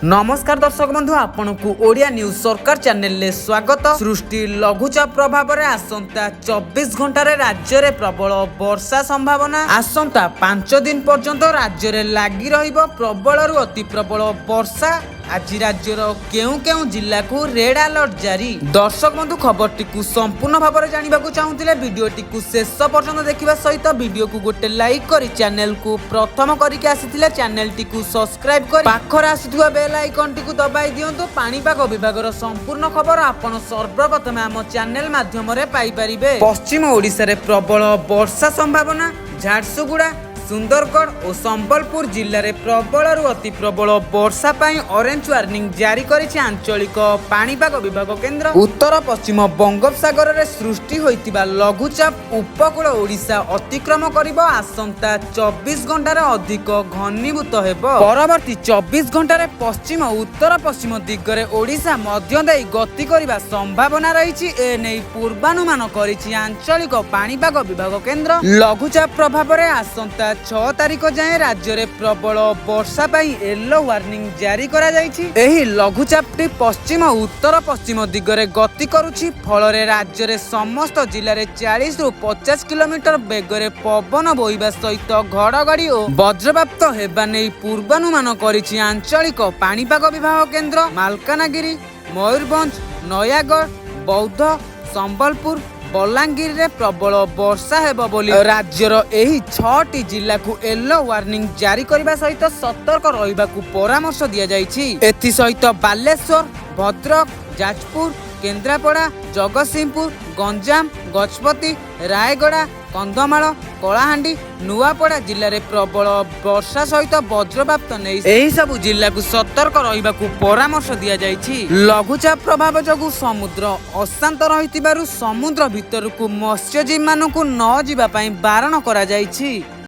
ନମସ୍କାର ଦର୍ଶକ ବନ୍ଧୁ, ଆପଣଙ୍କୁ ଓଡ଼ିଆ ନ୍ୟୁଜ୍ ସରକାର ଚ୍ୟାନେଲରେ ସ୍ୱାଗତ। ସୃଷ୍ଟି ଲଘୁଚାପ ପ୍ରଭାବରେ ଆସନ୍ତା 24 ଘଣ୍ଟାରେ ରାଜ୍ୟରେ ପ୍ରବଳ ବର୍ଷା ସମ୍ଭାବନା। ଆସନ୍ତା 5 ଦିନ ପର୍ଯ୍ୟନ୍ତ ରାଜ୍ୟରେ ଲାଗି ରହିବ ପ୍ରବଳରୁ ଅତି ପ୍ରବଳ ବର୍ଷା। ଆଜି ରାଜ୍ୟର କେଉଁ କେଉଁ ଜିଲ୍ଲାକୁ ରେଡ୍ ଆଲର୍ଟ ଜାରି? ଦର୍ଶକ ବନ୍ଧୁ, ଖବରଟିକୁ ସମ୍ପୂର୍ଣ୍ଣ ଭାବରେ ଜାଣିବାକୁ ଚାହୁଁଥିଲେ ଭିଡିଓଟିକୁ ଶେଷ ପର୍ଯ୍ୟନ୍ତ ଦେଖିବା ସହିତ ଭିଡିଓକୁ ଗୋଟେ ଲାଇକ୍ କରି, ଚ୍ୟାନେଲକୁ ପ୍ରଥମ କରିକି ଆସିଥିଲେ ଚ୍ୟାନେଲଟିକୁ ସବସ୍କ୍ରାଇବ କରି ପାଖରେ ଆସୁଥିବା ବେଲ୍ ଆଇକନଟିକୁ ଦବାଇ ଦିଅନ୍ତୁ। ପାଣିପାଗ ବିଭାଗର ସମ୍ପୂର୍ଣ୍ଣ ଖବର ଆପଣ ସର୍ବପ୍ରଥମେ ଆମ ଚ୍ୟାନେଲ ମାଧ୍ୟମରେ ପାଇପାରିବେ। ପଶ୍ଚିମ ଓଡ଼ିଶାରେ ପ୍ରବଳ ବର୍ଷା ସମ୍ଭାବନା। ଝାରସୁଗୁଡ଼ା, ସୁନ୍ଦରଗଡ଼ ଓ ସମ୍ବଲପୁର ଜିଲ୍ଲାରେ ପ୍ରବଳରୁ ଅତି ପ୍ରବଳ ବର୍ଷା ପାଇଁ ଅରେଞ୍ଜ ୱାର୍ଣ୍ଣିଂ ଜାରି କରିଛି ଆଞ୍ଚଳିକ ପାଣିପାଗ ବିଭାଗ କେନ୍ଦ୍ର। ଉତ୍ତର ପଶ୍ଚିମ ବଙ୍ଗୋପସାଗରରେ ସୃଷ୍ଟି ହୋଇଥିବା ଲଘୁଚାପ ଉପକୂଳ ଓଡ଼ିଶା ଅତିକ୍ରମ କରିବ। ଆସନ୍ତା 24 ଘଣ୍ଟାରେ ଅଧିକ ଘନୀଭୂତ ହେବ। ପରବର୍ତ୍ତୀ 24 ଘଣ୍ଟାରେ ପଶ୍ଚିମ ଉତ୍ତର ପଶ୍ଚିମ ଦିଗରେ ଓଡ଼ିଶା ମଧ୍ୟ ଦେଇ ଗତି କରିବା ସମ୍ଭାବନା ରହିଛି। ଏ ନେଇ ପୂର୍ବାନୁମାନ କରିଛି ଆଞ୍ଚଳିକ ପାଣିପାଗ ବିଭାଗ କେନ୍ଦ୍ର। ଲଘୁଚାପ ପ୍ରଭାବରେ ଆସନ୍ତା 6 ତାରିଖ ଯାଏଁ ରାଜ୍ୟରେ ପ୍ରବଳ ବର୍ଷା ପାଇଁ ୟେଲୋ ୱାର୍ଣ୍ଣିଂ ଜାରି କରାଯାଇଛି। ଏହି ଲଘୁଚାପଟି ପଶ୍ଚିମ ଉତ୍ତର ପଶ୍ଚିମ ଦିଗରେ ଗତି କରୁଛି। ଫଳରେ ରାଜ୍ୟରେ ସମସ୍ତ ଜିଲ୍ଲାରେ 40ରୁ 50 କିଲୋମିଟର ବେଗରେ ପବନ ବୋହିବା ସହିତ ଘଡ଼ଘଡ଼ି ଓ ବଜ୍ରପାତ ହେବା ନେଇ ପୂର୍ବାନୁମାନ କରିଛି ଆଞ୍ଚଳିକ ପାଣିପାଗ ବିଭାଗ କେନ୍ଦ୍ର। ମାଲକାନଗିରି, ମୟୂରଭଞ୍ଜ, ନୟାଗଡ଼, ବୌଦ୍ଧ, ସମ୍ବଲପୁର, ବଲାଙ୍ଗୀରରେ ପ୍ରବଳ ବର୍ଷା ହେବ ବୋଲି ରାଜ୍ୟର ଏହି ଛଅଟି ଜିଲ୍ଲାକୁ ୟେଲୋ ୱାର୍ଣ୍ଣିଂ ଜାରି କରିବା ସହିତ ସତର୍କ ରହିବାକୁ ପରାମର୍ଶ ଦିଆଯାଇଛି। ଏଥିସହିତ ବାଲେଶ୍ୱର, ଭଦ୍ରକ, ଯାଜପୁର, କେନ୍ଦ୍ରାପଡ଼ା, ଜଗତସିଂହପୁର, ଗଞ୍ଜାମ, ଗଜପତି, ରାୟଗଡ଼ା, କନ୍ଧମାଳ, କଳାହାଣ୍ଡି, ନୂଆପଡ଼ା ଜିଲ୍ଲାରେ ପ୍ରବଳ ବର୍ଷା ସହିତ ବଜ୍ରପାତ ନେଇ ଏହି ସବୁ ଜିଲ୍ଲାକୁ ସତର୍କ ରହିବାକୁ ପରାମର୍ଶ ଦିଆଯାଇଛି। ଲଘୁଚାପ ପ୍ରଭାବ ଯୋଗୁଁ ସମୁଦ୍ର ଅଶାନ୍ତ ରହିଥିବାରୁ ସମୁଦ୍ର ଭିତରକୁ ମତ୍ସ୍ୟଜୀବୀମାନଙ୍କୁ ନ ଯିବା ପାଇଁ ବାରଣ କରାଯାଇଛି।